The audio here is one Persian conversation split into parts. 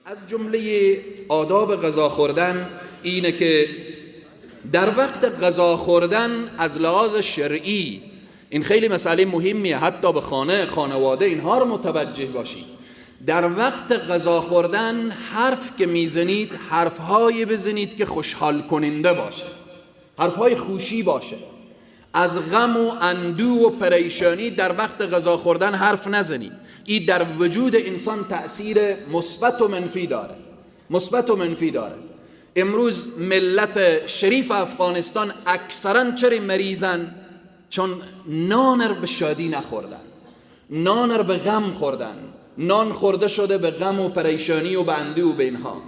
از جمله آداب غذا خوردن اینه که در وقت غذا خوردن از لحاظ شرعی، این خیلی مسئله مهمیه، حتی به خانه، خانواده اینها رو متوجه باشید. در وقت غذا خوردن حرف که میزنید، حرفهایی بزنید که خوشحال کننده باشه، حرفهای خوشی باشه. از غم و اندوه و پریشانی در وقت غذا خوردن حرف نزنید. این در وجود انسان تأثیر مثبت و منفی داره، مثبت و منفی داره. امروز ملت شریف افغانستان اکثرا چرا مریضن؟ چون نان رو به شادی نخوردن، نان رو به غم خوردن، نان خورده شده به غم و پریشانی و به اندوه و به اینها.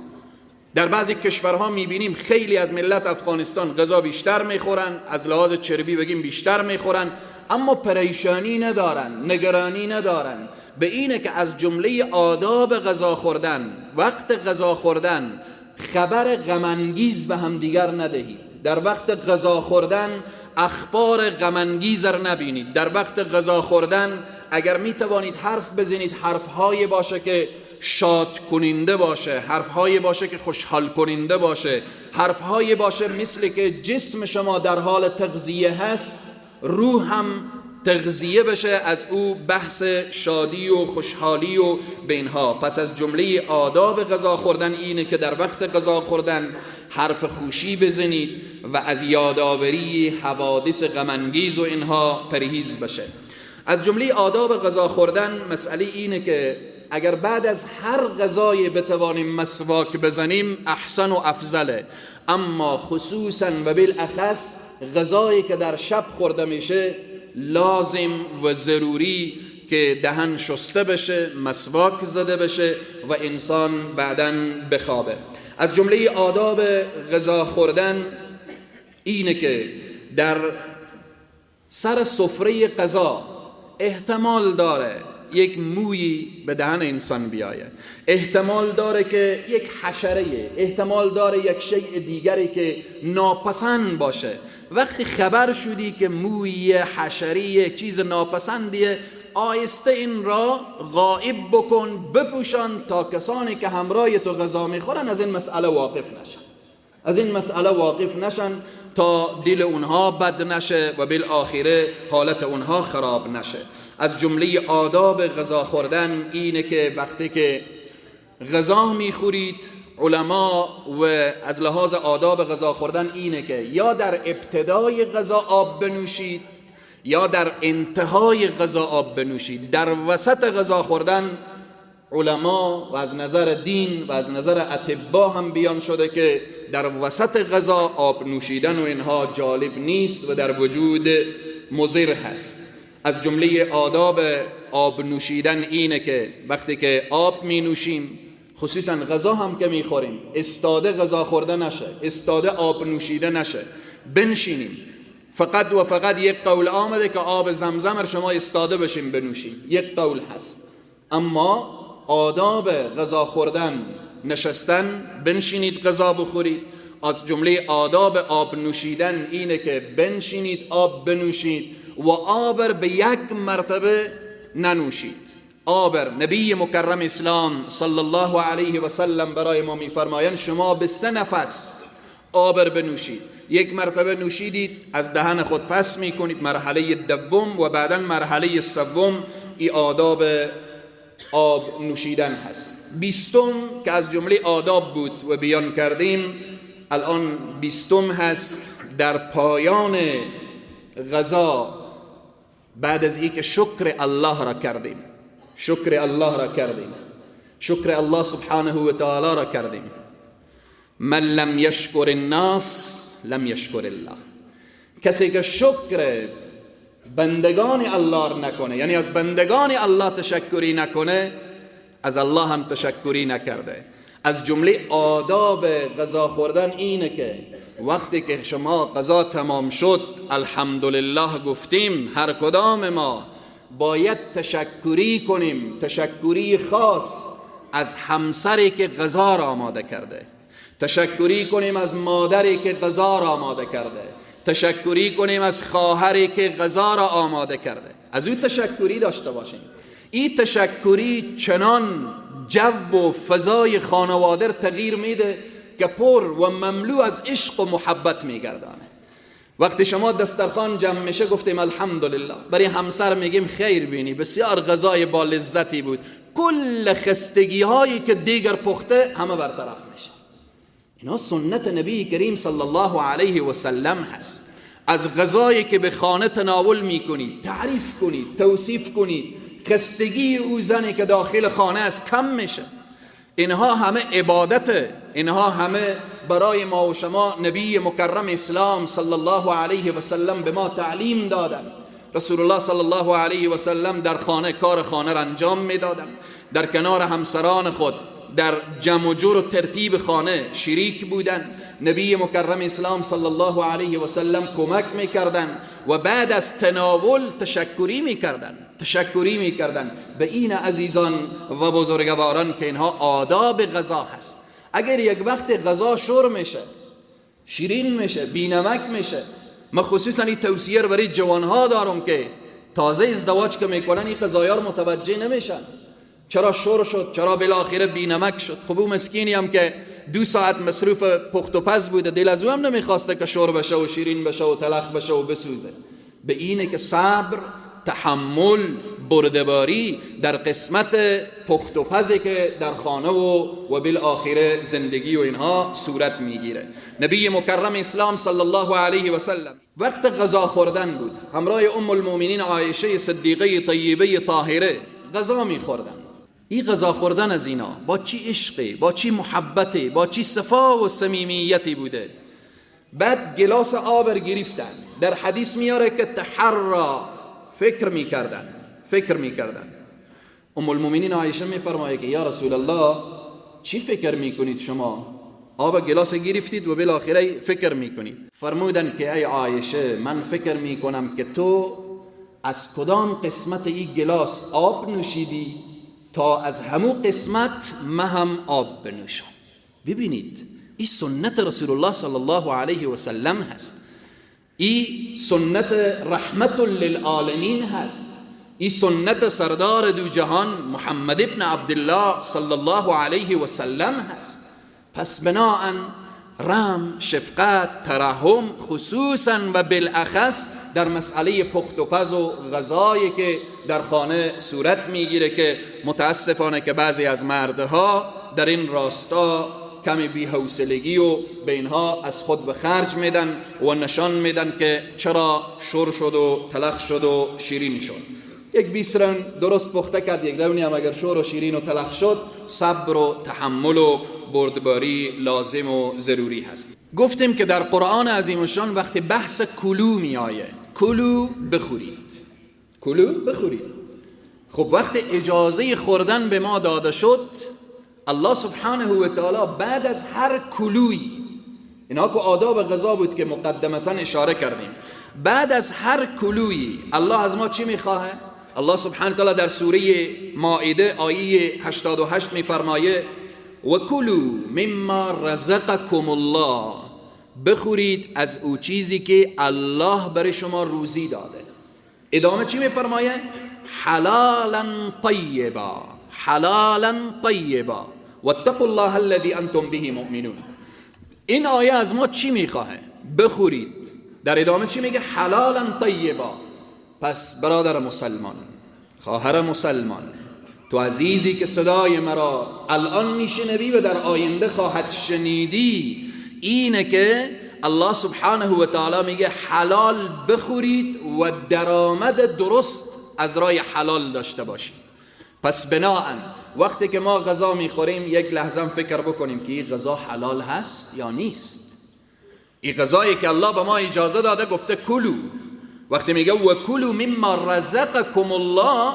در بعضی کشورها میبینیم خیلی از ملت افغانستان غذا بیشتر میخورن، از لحاظ چربی بگیم بیشتر میخورن، اما پریشانی ندارن، نگرانی ندارن. به اینه که از جمله آداب غذا خوردن، وقت غذا خوردن خبر غم انگیز به همدیگر ندهید. در وقت غذا خوردن اخبار غم انگیز را نبینید. در وقت غذا خوردن اگر میتوانید حرف بزنید، حرفهای باشه که شاد کننده باشه، حرفهای باشه که خوشحال کننده باشه، حرفهای باشه مثل که جسم شما در حال تغذیه هست، روح هم تغذیه بشه از او بحث شادی و خوشحالی و به اینها. پس از جمله آداب غذا خوردن اینه که در وقت غذا خوردن حرف خوشی بزنید و از یادآوری حوادث غم انگیز و اینها پرهیز بشه. از جمله آداب غذا خوردن مسئله اینه که اگر بعد از هر غذای بتوانیم مسواک بزنیم احسن و افضله، اما خصوصا و بالاخص غذایی که در شب خورده میشه لازم و ضروری که دهن شسته بشه، مسواک زده بشه و انسان بعداً بخوابه. از جمله آداب غذا خوردن اینه که در سر سفره غذا احتمال داره یک مویی به دهن انسان بیایه، احتمال داره که یک حشره، احتمال داره یک شیء دیگری که ناپسند باشه. وقتی خبر شدی که موی، حشره، چیز ناپسندیه، آهسته این را غائب بکن، بپوشان تا کسانی که همراه تو غذا میخورن از این مسئله واقف نشن، از این مسئله واقف نشن تا دل اونها بد نشه و بالآخره حالت اونها خراب نشه. از جمله آداب غذا خوردن اینه که وقتی که غذا میخورید، علما و از لحاظ آداب غذا خوردن اینه که یا در ابتدای غذا آب بنوشید یا در انتهای غذا آب بنوشید. در وسط غذا خوردن علما و از نظر دین و از نظر اطبا هم بیان شده که در وسط غذا آب نوشیدن و اینها جالب نیست و در وجود مضر هست. از جمله آداب آب نوشیدن اینه که وقتی که آب می نوشیم، خصوصا غذا هم که می خوریم، استاده غذا خورده نشه، استاده آب نوشیده نشه، بنشینیم. فقط و فقط یک قول آمده که آب زمزم رو شما استاده بشیم بنوشیم، یک قول هست. اما آداب غذا خوردن نشستن، بنشینید غذا بخورید. از جمله آداب آب نوشیدن اینه که بنشینید آب بنوشید و آب به یک مرتبه ننوشید. آب نبی مکرم اسلام صلی الله علیه و سلم برای ما میفرمایند شما به 3 نفس آب بنوشید. یک مرتبه نوشیدید از دهن خود پس میکنید، مرحله دوم و بعدا مرحله سوم ای آداب آب نوشیدن هست. 20 که از جمله آداب بود و بیان کردیم، الان 20 هست. در پایان غذا بعد از اینکه شکر الله را کردیم، شکر الله را کردیم، شکر الله سبحانه و تعالی را کردیم. من لم یشکر الناس لم یشکر الله. کسی که شکر بندگان الله را نکنه، یعنی از بندگان الله تشکری نکنه، از الله هم تشکری نکرده. از جمله آداب غذا خوردن اینه که وقتی که شما غذا تمام شد، الحمدلله گفتیم، هر کدام ما باید تشکری کنیم، تشکری خاص از همسری که غذا را آماده کرده، تشکری کنیم از مادری که غذا را آماده کرده، تشکری کنیم از خواهری که غذا را آماده کرده. از او تشکری داشته باشیم. این تشکری چنان جو و فضای خانواده تغییر میده که پر و مملو از عشق و محبت میگردانه. وقتی شما دسترخوان جمع میشه، گفتیم الحمدلله، برای همسر میگیم خیر بینی، بسیار غذای با لذتی بود، کل خستگی هایی که دیگر پخته همه برطرف میشه. اینا سنت نبی کریم صلی الله علیه و سلم هست. از غذایی که به خانه تناول میکنید تعریف کنید، توصیف کنید، خستگی او زنی که داخل خانه است کم میشه. اینها همه عبادته، اینها همه برای ما و شما نبی مکرم اسلام صلی الله علیه و سلم به ما تعلیم دادن. رسول الله صلی الله علیه و سلم در خانه کار خانه را انجام میدادن، در کنار همسران خود در جمع و جور و ترتیب خانه شریک بودن. نبی مکرم اسلام صلی الله علیه و سلم کمک میکردن و بعد از تناول تشکری میکردن، تشکری میکردن. به این عزیزان و بزرگواران که اینها آداب غذا هست. اگر یک وقت غذا شور میشه، شیرین میشه، بینمک میشه، من خصوصا این توصیه رو برای جوانها دارم که تازه ازدواج که میکنن این قضایا رو متوجه نمیشن، چرا شور شد، چرا بالاخره بینمک شد. خب او مسکینی هم که 2 ساعت مصروف پخت و پز بوده، دل از او هم نمیخواسته که شور بشه و شیرین بشه و تلخ بشه و بسوزه. به اینه که صبر، تحمل، بردباری در قسمت پخت و پزی که در خانه و بالآخره زندگی و اینها صورت میگیره. نبی مکرم اسلام صلی الله علیه و سلم وقت غذا خوردن بود، همراه ام المؤمنین عایشه صدیقه طیبه طاهره غذا میخوردن. این غذا خوردن از اینا با چی عشقی، با چی محبتی، با چی صفا و صمیمیتی بوده. بعد گلاس آب گرفتن، در حدیث میاره که تحرا، فکر میکردن، فکر میکردن. ام المؤمنین عایشه میفرمایه که یا رسول الله چی فکر میکنید شما؟ آب گلاس گرفتید و بالاخره فکر میکنید. فرمودن که ای عایشه، من فکر میکنم که تو از کدام قسمت این گلاس آب نوشیدی تا از همو قسمت من هم آب بنوشم. ببینید این سنت رسول الله صلی الله علیه و سلم هست، این سنت رحمت للعالمین هست، این سنت سردار دو جهان محمد ابن عبدالله صلی الله علیه و سلم هست. پس بناءً رحم، شفقت، ترحم، خصوصا و بالاخص در مسئله پخت و پز و غذایی که در خانه صورت میگیره که متاسفانه که بعضی از مردها در این راستا کمی بی‌حوصلگی و به اینها از خود به خرج میدن و نشان میدن که چرا شور شد و تلخ شد و شیرین شد. یک 20 رن درست پخته کرد، یک رونی هم اگر شور و شیرین و تلخ شد، صبر و تحمل و بردباری لازم و ضروری هست. گفتیم که در قرآن عظیم الشان وقتی بحث کلو میآیه، کلو بخورید، کلو بخورید. خب وقتی اجازه خوردن به ما داده شد، الله سبحانه و تعالی بعد از هر کلویی، اینا که آداب غذا بود که مقدمتا اشاره کردیم، بعد از هر کلویی الله از ما چی میخواهه؟ الله سبحانه و تعالی در سوره مائده آیه 88 میفرمایه و کلوا مما رزقکم الله، بخورید از او چیزی که الله برای شما روزی داده. ادامه چی میفرمایه؟ حلالا طیبا، حلالا طیبا واتقوا الله الذي انتم به مؤمنون. این آیه از ما چی میخواهه؟ بخورید. در ادامه چی میگه؟ حلالا طیبا. پس برادر مسلمان، خواهر مسلمان، تو عزیزی که صدای مرا الان میشنوی و در آینده خواهد شنیدی، اینه که الله سبحانه و تعالی میگه حلال بخورید و درآمد درست از راه حلال داشته باشید. پس بناهن وقتی که ما غذا میخوریم یک لحظه فکر بکنیم که این غذا حلال هست یا نیست. این غذایی که الله به ما اجازه داده، گفته کلو، وقتی میگه و کلو مما رزقکم الله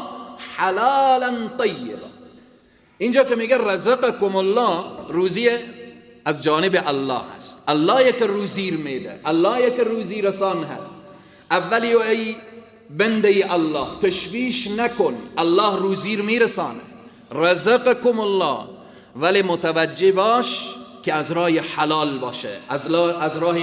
حلالا طیبا، اینجا که میگه رزقکم الله، روزی از جانب الله هست. الله یک روزی میده، الله یک روزی رسان هست. اولی و ای بنده الله تشویش نکن، الله روزی میرسانه، رزقکم الله، ولی متوجه باش که از راه حلال باشه، از راه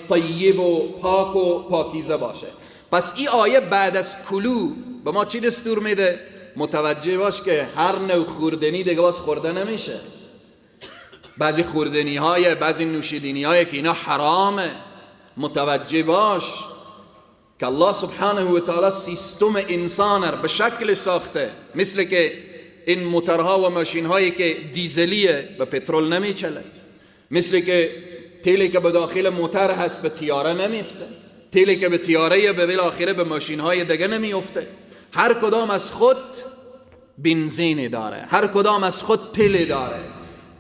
طیب و پاک و پاکیزه باشه. پس این آیه بعد از کلو به ما چی دستور میده؟ متوجه باش که هر نوع خوردنی دیگه باز خورده نمیشه. بعضی خوردنی های، بعضی نوشیدنی های که اینا حرامه. متوجه باش که الله سبحانه و تعالی سیستم انسان را به شکل ساخته، مثل که این موترها و ماشین هایی که دیزلیه به پترول نمیچله، مثل که تیلی که به داخل موتر هست به تیاره نمیفته، تیلی که به تیاره به بالاخره به ماشین های دیگه نمیفته. هر کدام از خود بنزین داره، هر کدام از خود تیل داره.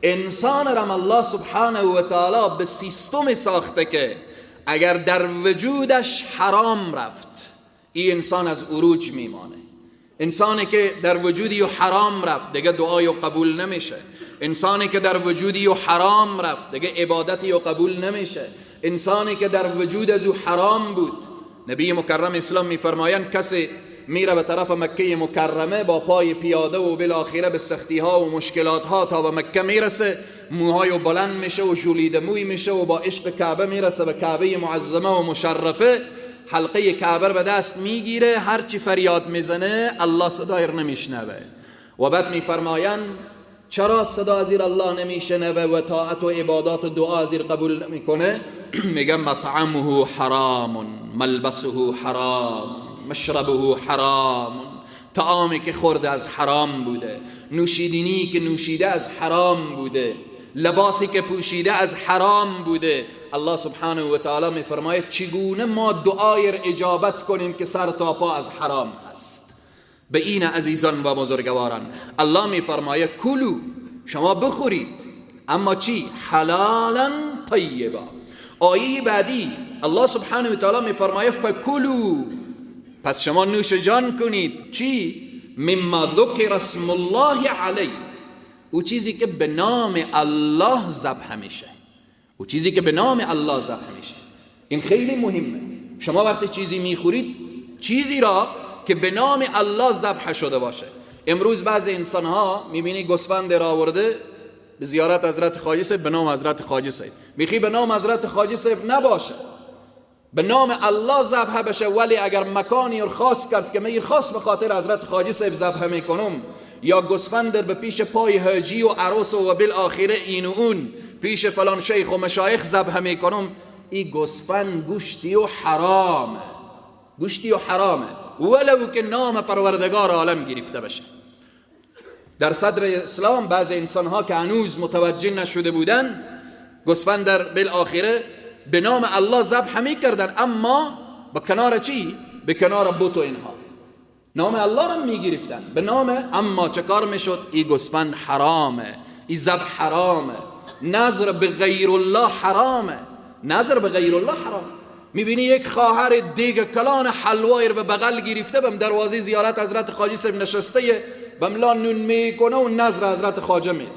انسان را الله سبحانه و تعالی به سیستم ساخته که اگر در وجودش حرام رفت، این انسان از عروج میمانه. انسانی که در وجودی و حرام رفت دیگه دعای و قبول نمیشه. انسانی که در وجودی و حرام رفت دیگه عبادتی و قبول نمیشه. انسانی که در وجود از او حرام بود، نبی مکرم اسلام میفرمایند کسی میره به طرف مکه مکرمه با پای پیاده و بالاخره به سختی ها و مشکلات ها تا به مکه میرسه، موهای بلند میشه و ژولیده موی میشه و با عشق کعبه میرسه به کعبه معظمه و مشرفه، حلقه کعبه به دست میگیره، هرچی فریاد میزنه الله صدای رو نمیشنوه. و بعد میفرمایند چرا صدا از الله نمیشنوه و طاعت و عبادات و دعا از قبول نمیکنه؟ میگه مطعمه حرام، ملبسه حرام، مشربه حرام. طعامی که خورده از حرام بوده، نوشیدنی که نوشیده از حرام بوده، لباسی که پوشیده از حرام بوده. الله سبحانه و تعالی میفرماید چگونه ما دعای اجابت کنیم که سر تا پا از حرام هست؟ به این عزیزان و بزرگواران الله میفرماید کلو، شما بخورید، اما چی؟ حلالا طیبا. آیه بعدی الله سبحانه و تعالی میفرماید فکلو، پس شما نوش جان کنید. چی؟ مما ذکر اسم الله علیه، او چیزی که به نام الله ذبح میشه، او چیزی که به نام الله ذبح میشه. این خیلی مهمه. شما وقتی چیزی میخورید، چیزی را که به نام الله ذبح شده باشه. امروز بعضی انسان ها میبینی گوسفند را آورده به زیارت حضرت خواجه صاحب، به نام حضرت خواجه صاحب. میخی به نام حضرت خواجه صاحب نباشه، به نام الله ذبح بشه، ولی اگر مکانی رو خاص کرد که من خاص به خاطر حضرت خواجه صاحب ذبح میکنم، یا گوسفند به پیش پای حاجی و عروس و بالآخره این و اون پیش فلان شیخ و مشایخ ذبح میکنم، این گوسفند گوشتی و حرامه، گوشتی و حرامه، ولو که نام پروردگار عالم گرفته بشه. در صدر اسلام بعض انسان ها که هنوز متوجه نشده بودن، گوسفند در بالآخره به نام الله ذبح میکردن، اما به کنار چی؟ به کنار بت و اینها نام الله را میگرفتن به نام، اما چه کار میشد؟ ای گوسفند حرامه، ای ذبح حرامه، نظر به غیر الله حرامه، نظر به غیر الله حرام. میبینی یک خواهر دیگ کلان حلوایی رو به بغل گرفته، بم دروازه زیارت حضرت خواجه صاحب نشسته، بملا نون میکنه و نظر حضرت خواجه میده.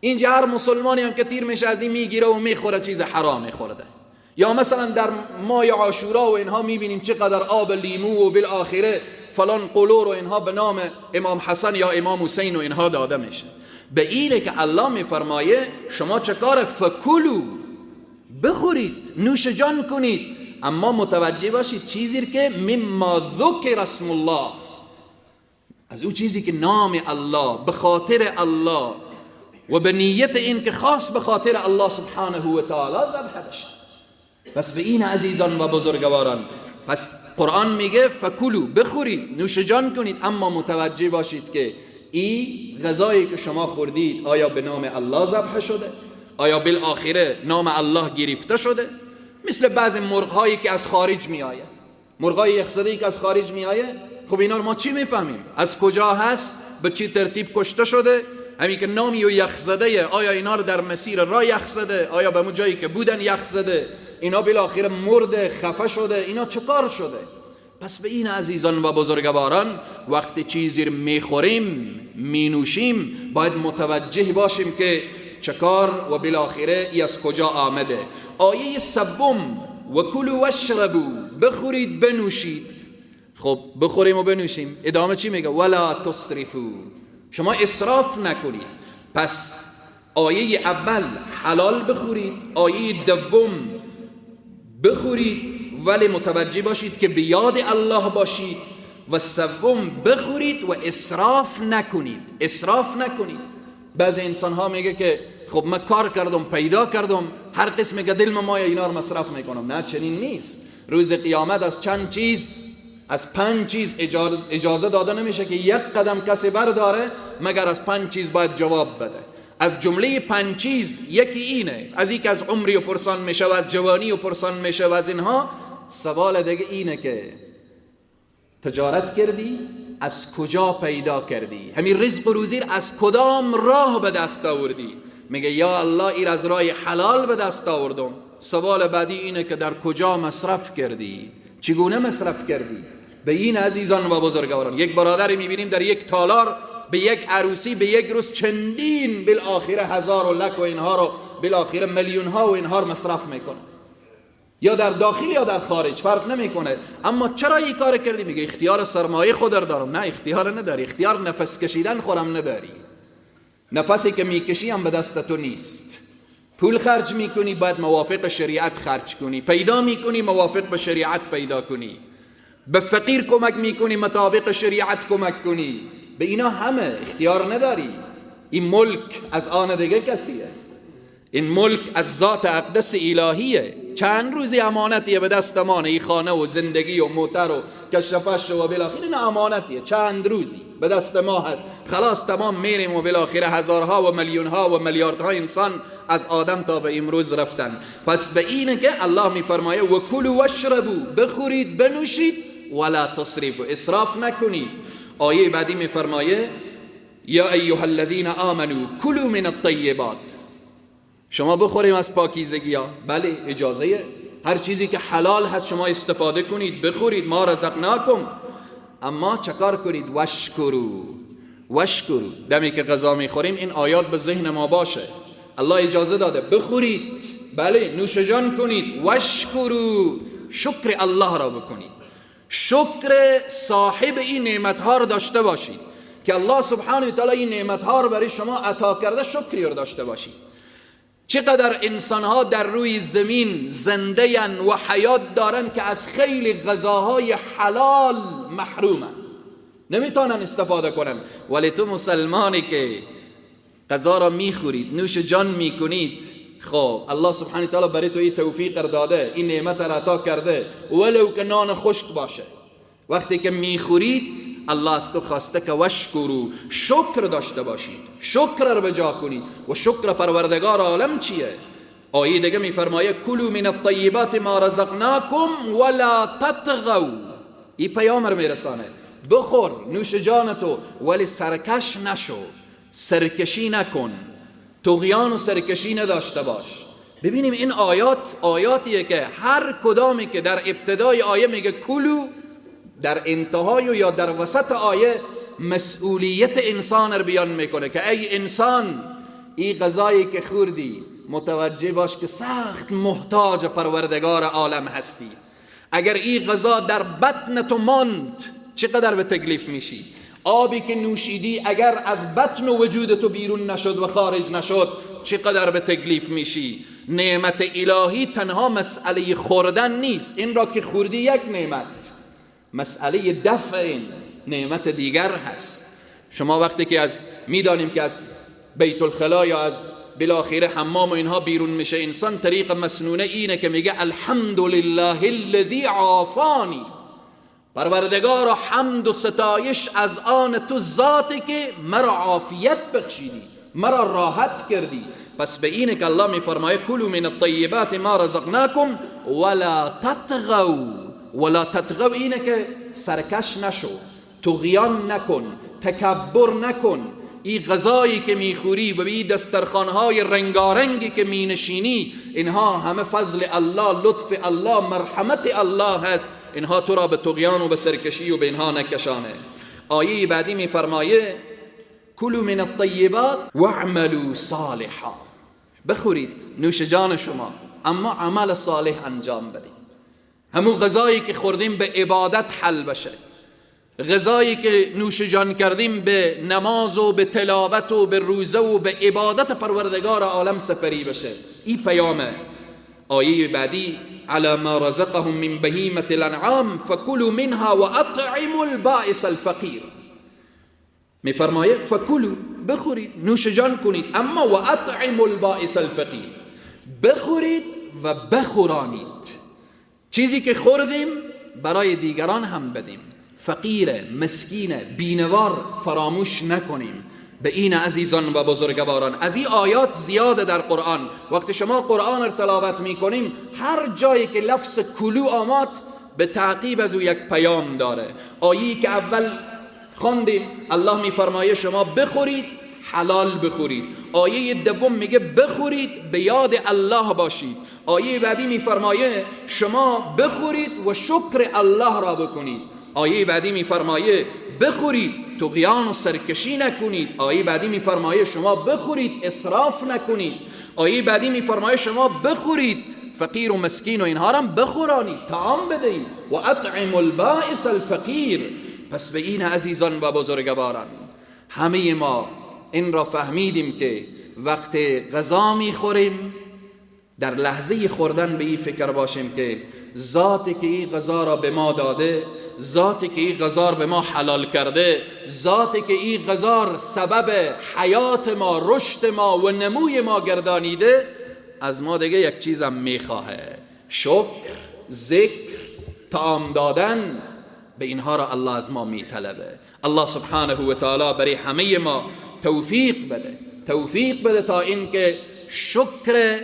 اینجا هر مسلمانی هم که تیر میشه از این میگیره و میخوره، چیز حرام خورده. یا مثلا در ماه عاشورا و اینها میبینیم چقدر آب لیمو و بالآخره فلان قلور و اینها به نام امام حسن یا امام حسین و اینها داده میشه. به اینه که الله میفرمایه شما چه کار؟ فکلو، بخورید، نوش جان کنید، اما متوجه باشید چیزی که مما ذکر اسم الله، از او چیزی که نام الله، به خاطر الله و به نیت این که خاص به خاطر الله سبحانه و تعالی ذبح بشه. پس به این عزیزان و بزرگواران، پس قرآن میگه فکلو، بخورید، نوش جان کنید، اما متوجه باشید که این غذایی که شما خوردید آیا به نام الله ذبح شده؟ آیا بالآخره نام الله گرفته شده؟ مثل بعض مرغ‌هایی که از خارج میآید، مرغ‌های یخزده‌ای که از خارج میآید، خب اینا رو ما چی میفهمیم؟ از کجا هست؟ به چی ترتیب کشته شده؟ همین که نامی و یخزده، آیا اینا رو در مسیر راه یخزده؟ آیا به اون جایی که بودن یخزده؟ اینا بالاخره مرده، خفه شده، اینا چه کار شده؟ پس به این عزیزان و بزرگواران، وقتی چیزی رو میخوریم، مینوشیم، باید متوجه باشیم که چه کار و بالاخره ای از کجا آمده. آیه سوم، و کلوا واشربوا، بخورید بنوشید. خب بخوریم و بنوشیم، ادامه چی میگه؟ ولا تسرفوا، شما اسراف نکنید. پس آیه اول حلال بخورید، آیه دوم بخورید ولی متوجه باشید که به یاد الله باشید، و سوم بخورید و اسراف نکنید. اسراف نکنید. بعضی انسان ها میگه که خب من کار کردم، پیدا کردم، هر قسمی که دل ما اینا رو مصرف میکنم. نه، چنین نیست. روز قیامت از چند چیز، از 5 چیز اجازه داده نمیشه که یک قدم کسی برداره مگر از 5 چیز باید جواب بده. از جمله 5 چیز یکی اینه، از یک از عمری و پرسان میشه و از جوانی و پرسان میشه و از اینها. سوال دیگه اینه که تجارت کردی، از کجا پیدا کردی؟ همین رزق و روزی از کدام راه به دست آوردی؟ میگه یا الله این از راه حلال به دست آوردم. سوال بعدی اینه که در کجا مصرف کردی؟ چگونه مصرف کردی؟ به این عزیزان و بزرگواران، یک برادری میبینیم در یک تالار به یک عروسی به یک روز چندین بالاخره هزار و لک و اینها رو بالاخره میلیون ها و اینها رو مصرف میکنه، یا در داخل یا در خارج فرق نمیکنه. اما چرا این کار کردی؟ میگه اختیار سرمایه خود رو دارم. نه، اختیار نداری، اختیار نفس کشیدن خورم نداری. نفسی که میکشی هم به دست تو نیست. پول خرج میکنی باید موافق شریعت خرج کنی، پیدا میکنی موافق به شریعت پیدا کنی، به فقیر کمک میکنی مطابق شریعت کمک کنی. به اینا همه اختیار نداری. این ملک از آن دیگه کسیه، این ملک از ذات اقدس الهیه. چند روزی امانتیه به دست مانه، این خانه و زندگی و موتر و کشفش و بالاخره این امانتیه، چند روزی به دست ما هست، خلاص تمام میریم و بالاخره هزارها و میلیونها و میلیاردها انسان از آدم تا به امروز رفتن. پس به اینه که الله میفرمایه و کلوا واشربوا، بخورید بنوشید، ولا تسرفوا، اسراف نکنید. آیه بعدی میفرمایه یا ایها الذین آمنوا کلوا من الطیبات، شما بخوریم از پاکیزگی ها. بله، اجازه هر چیزی که حلال هست شما استفاده کنید، بخورید، ما رزقناکم. اما چکار کنید؟ وشکرو، وشکرو. دمی که غذا میخوریم این آیات به ذهن ما باشه. الله اجازه داده بخورید، بله، نوش جان کنید، وشکرو، شکر الله را بکنید، شکر صاحب این نعمت ها را داشته باشید که الله سبحانه و تعالی این نعمت ها را برای شما عطا کرده، شکری را داشته باشید. چقدر انسان ها در روی زمین زنده ان و حیات دارن که از خیلی غذاهای حلال محرومن، نمیتونن استفاده کنن. ولی تو مسلمانی که غذا را میخورید، نوش جان میکنید، خب الله سبحانه تعالی برای تو این توفیق داده، این نعمت را عطا کرده، ولو که نان خشک باشه. وقتی که میخورید الله از تو خواسته که وشکرو، شکر داشته باشید، شکر رو به جا کنید. و شکر پروردگار عالم چیه؟ آیه دیگه میفرمایه کلوا من الطیبات ما رزقناکم ولا تطغوا. این پیام رو میرسانه، بخور نوش جان تو، ولی سرکش نشو، سرکشی نکن، طغیان و سرکشی نداشته باش. ببینیم این آیات آیاتیه که هر کدامی که در ابتدای آیه میگه کلو، در انتهای یا در وسط آیه مسئولیت انسان رو بیان میکنه که ای انسان، این غذایی که خوردی متوجه باش که سخت محتاج پروردگار عالم هستی. اگر این غذا در بطن تو ماند چقدر به تکلیف میشی؟ آبی که نوشیدی اگر از بطن و وجود تو بیرون نشد و خارج نشد چقدر به تکلیف میشی؟ نعمت الهی تنها مسئله خوردن نیست، این را که خوردی یک نعمت، مسئله دفع این نعمت دیگر هست. شما وقتی که از میدانیم که از بیت الخلا یا از بالاخره حمام و اینها بیرون میشه انسان، طریق مسنونه اینه که میگه الحمدلله الذی عافانی، پروردگار حمد و ستایش از آن تو ذاتی که مرا عافیت بخشیدی، مرا راحت کردی. پس به اینه که الله میفرمایه کلوا من الطیبات ما رزقناکم ولا تطغوا. ولا تطغوا اینه که سرکش نشو، طغیان نکن، تکبر نکن. این غذایی که میخوری و این دسترخوانهای رنگارنگی که مینشینی، اینها همه فضل الله، لطف الله، مرحمت الله هست. اینها تو را به طغیان و به سرکشی و به اینها نکشانه. آیه بعدی میفرمایه کلوا من الطیبات واعملوا صالحا، بخورید نوش جان شما، اما عمل صالح انجام بدید. همون غذایی که خوردیم به عبادت حل بشه، غذایی که نوش جان کردیم به نماز و به تلاوت و به روزه و به عبادت پروردگار عالم سپری بشه. این پیامه. آیه بعدی على ما رزقهم من بهیمة الانعام فکلوا منها واطعموا البائس الفقیر. میفرمایه فکلوا، بخورید، نوش جان کنید، اما و اطعموا البائس الفقیر، بخورید و بخورانید. چیزی که خوردیم برای دیگران هم بدیم، فقیر، مسکین، بینوار فراموش نکنیم. به این عزیزان و بزرگواران، از این آیات زیاده در قرآن. وقتی شما قرآن را تلاوت میکنیم، هر جایی که لفظ کلو آمد به تعقیب از او یک پیام داره. آیه‌ای که اول خواندیم الله میفرمایه شما بخورید، حلال بخورید. آیه دوم میگه بخورید، به یاد الله باشید. آیه بعدی میفرمایه شما بخورید و شکر الله را بکنید. آیه بعدی میفرمایه بخورید، طغیان و سرکشی نکنید. آیه بعدی میفرمایه شما بخورید، اسراف نکنید. آیه بعدی میفرمایه شما بخورید، فقیر و مسکین و اینها را بخورانید، طعام بدهید. و اطعم البائس الفقیر. پس به این عزیزان و بزرگواران، همه ما این را فهمیدیم که وقت غذا میخوریم، در لحظه خوردن به این فکر باشیم که ذاتی که این غذا را به ما داده، ذاتی که این غذا را به ما حلال کرده، ذاتی که این غذا سبب حیات ما، رشد ما و نموی ما گردانیده، از ما دیگه یک چیزم میخواهه: شکر، ذکر، طعام دادن. به اینها را الله از ما میطلبه. الله سبحانه و تعالی برای همه ما توفیق بده، توفیق بده تا اینکه شکر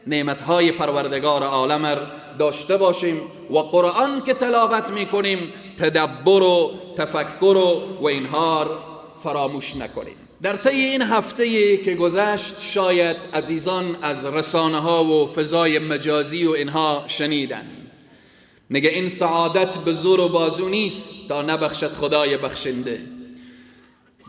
نعمتهای پروردگار عالم داشته باشیم و قرآن که تلاوت میکنیم تدبر و تفکر و اینها فراموش نکنیم. در طی این هفته که گذشت شاید عزیزان از رسانه ها و فضای مجازی و اینها شنیدن، میگه این سعادت به زور و بازو نیست تا نبخشد خدای بخشنده.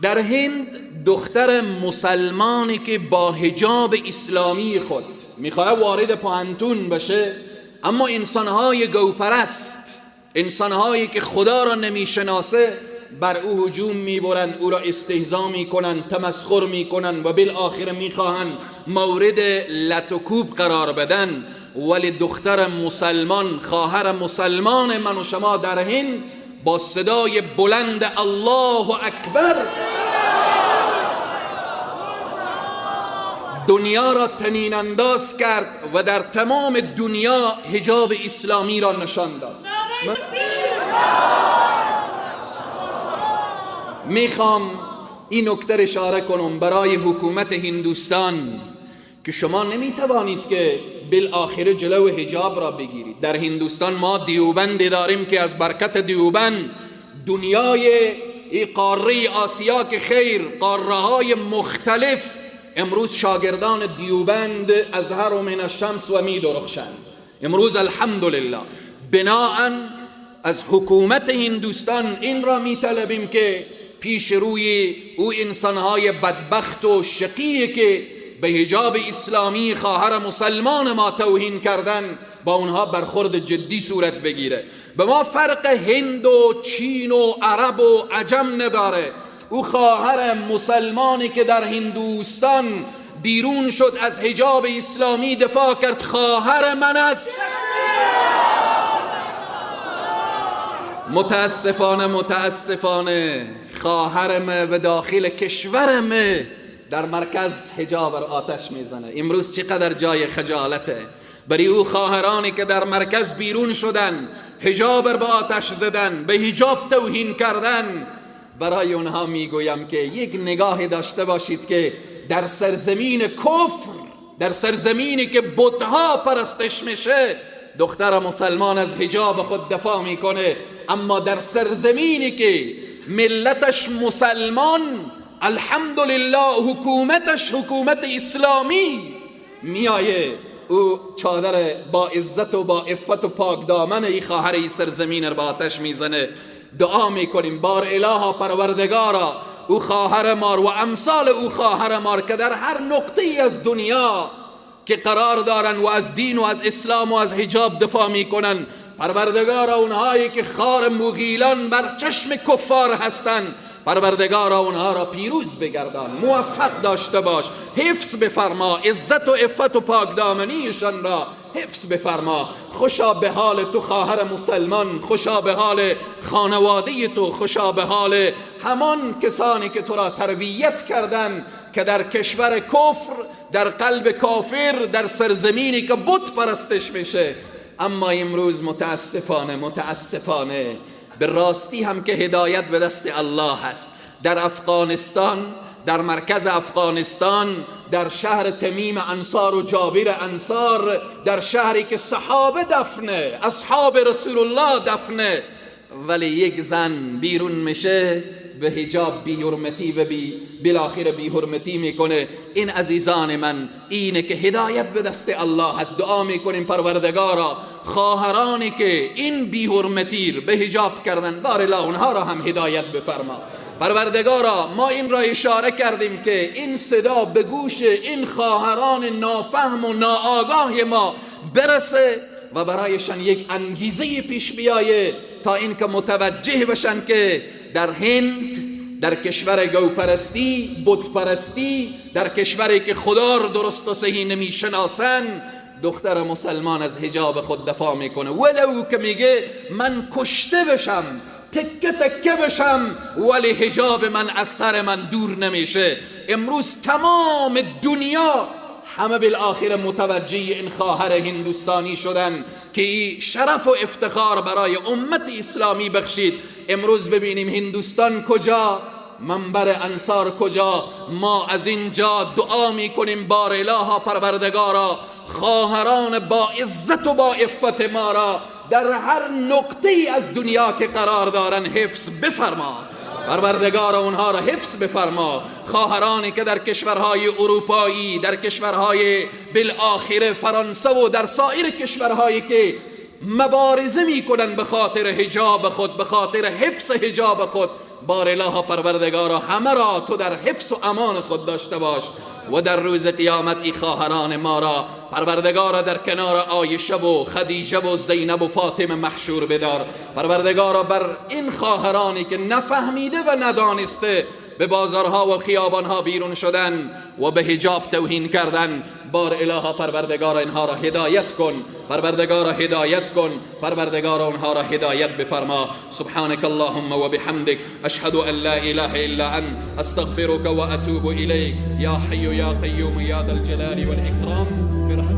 در هند دختر مسلمانی که با حجاب اسلامی خود میخواه وارد پوهنتون بشه، اما انسانهای گوپرست، انسانهایی که خدا را نمیشناسه، بر او هجوم میبرن، او را استهزا میکنن، تمسخر میکنن و بالآخر میخواهن مورد لت و کوب قرار بدن. ولی دختر مسلمان، خواهر مسلمان من و شما در هند با صدای بلند الله اکبر دنیا را طنین انداز کرد و در تمام دنیا حجاب اسلامی را نشان داد. میخوام این نکته اشاره کنم برای حکومت هندوستان که شما نمیتوانید که بالآخره جلو حجاب را بگیرید. در هندوستان ما دیوبند داریم که از برکت دیوبند دنیای قاره آسیا که خیر، قاره های مختلف امروز شاگردان دیوبند ازهر و من الشمس و می درخشند. امروز الحمدلله بناءً از حکومت هندوستان این را می طلبیم که پیش روی او انسانهای بدبخت و شقیه که به حجاب اسلامی خواهر مسلمان ما توهین کردن، با اونها برخورد جدی صورت بگیره. به ما فرق هند و چین و عرب و عجم نداره. او خواهر مسلمانی که در هندوستان بیرون شد از حجاب اسلامی دفاع کرد، خواهر من است. متاسفانه متاسفانه خواهرم به داخل کشورم در مرکز حجاب را آتش میزنه. امروز چقدر جای خجالته برای او خواهرانی که در مرکز بیرون شدن، حجاب را به آتش زدن، به حجاب توهین کردن. برای اونها میگویم که یک نگاه داشته باشید که در سرزمین کفر، در سرزمینی که بتها پرستش میشه، دختر مسلمان از حجاب خود دفاع میکنه، اما در سرزمینی که ملتش مسلمان، الحمدلله حکومتش حکومت اسلامی، میایه او چادر با عزت و با عفت و پاک دامن ای خواهر ای سرزمین را با آتش میزنه. دعا میکنیم بار الها پروردگارا او خواهر مار و امثال او خواهر مار که در هر نقطه ای از دنیا که قرار دارن و از دین و از اسلام و از حجاب دفاع میکنن، پروردگارا اونهایی که خار مغیلان بر چشم کفار هستن، پروردگارا اونها را پیروز بگردان، موفق داشته باش، حفظ بفرما، عزت و عفت و پاک دامنیشان را حفظ بفرما. خوشا به حال تو خواهر مسلمان، خوشا به حال خانواده تو، خوشا به حال همان کسانی که تو را تربیت کردن که در کشور کفر، در قلب کافر، در سرزمینی که بت پرستش میشه. اما امروز متاسفانه، متاسفانه به راستی هم که هدایت به دست الله هست، در افغانستان، در مرکز افغانستان، در شهر تمیم انصار و جابر انصار، در شهری که صحابه دفنه، اصحاب رسول الله دفنه، ولی یک زن بیرون میشه به حجاب بی حرمتی و بالاخره بی حرمتی میکنه. این عزیزان من اینه که هدایت به دست الله هست. دعا میکنیم پروردگارا خواهرانی که این بی حرمتی به حجاب کردن، بار الله اونها را هم هدایت بفرما. پروردگارا ما این را اشاره کردیم که این صدا به گوش این خواهران نافهم و ناآگاه ما برسه و برایشان یک انگیزه پیش بیایه تا اینکه متوجه بشن که در هند، در کشور گوپرستی، بتپرستی، در کشوری که خدا رو درست و صحیح نمیشناسن، دختر مسلمان از حجاب خود دفاع میکنه، ولو که میگه من کشته بشم، تکه تکه بشم، ولی حجاب من از سر من دور نمیشه. امروز تمام دنیا همه بالآخر متوجه این خواهر هندوستانی شدن که شرف و افتخار برای امت اسلامی بخشید. امروز ببینیم هندوستان کجا، منبر انصار کجا. ما از اینجا دعا میکنیم بار الها پروردگارا خواهران با عزت و با عفت ما را در هر نقطه از دنیا که قرار دارن حفظ بفرما. پروردگار اونها را حفظ بفرما. خواهرانی که در کشورهای اروپایی، در کشورهای بالآخره فرانسه و در سایر کشورهایی که مبارزه میکنن به خاطر حجاب خود، به خاطر حفظ حجاب خود، بار الها پروردگارا همه را تو در حفظ و امان خود داشته باش و در روز قیامت ای خواهران ما را پروردگارا در کنار عایشه و خدیجه و زینب و فاطمه محشور بدار. پروردگارا بر این خواهرانی که نفهمیده و ندانسته به بازارها و خیابانها بیرون شدن و به حجاب توهین کردن، بار الها پروردگارا اینها را هدایت کن، پروردگارا هدایت کن، پروردگارا اونها را هدایت بفرما. سبحانك اللهم وبحمدك اشهد ان لا اله الا انت استغفرك واتوب اليك. یا حی یا قیوم یا ذا الجلال والاکرام.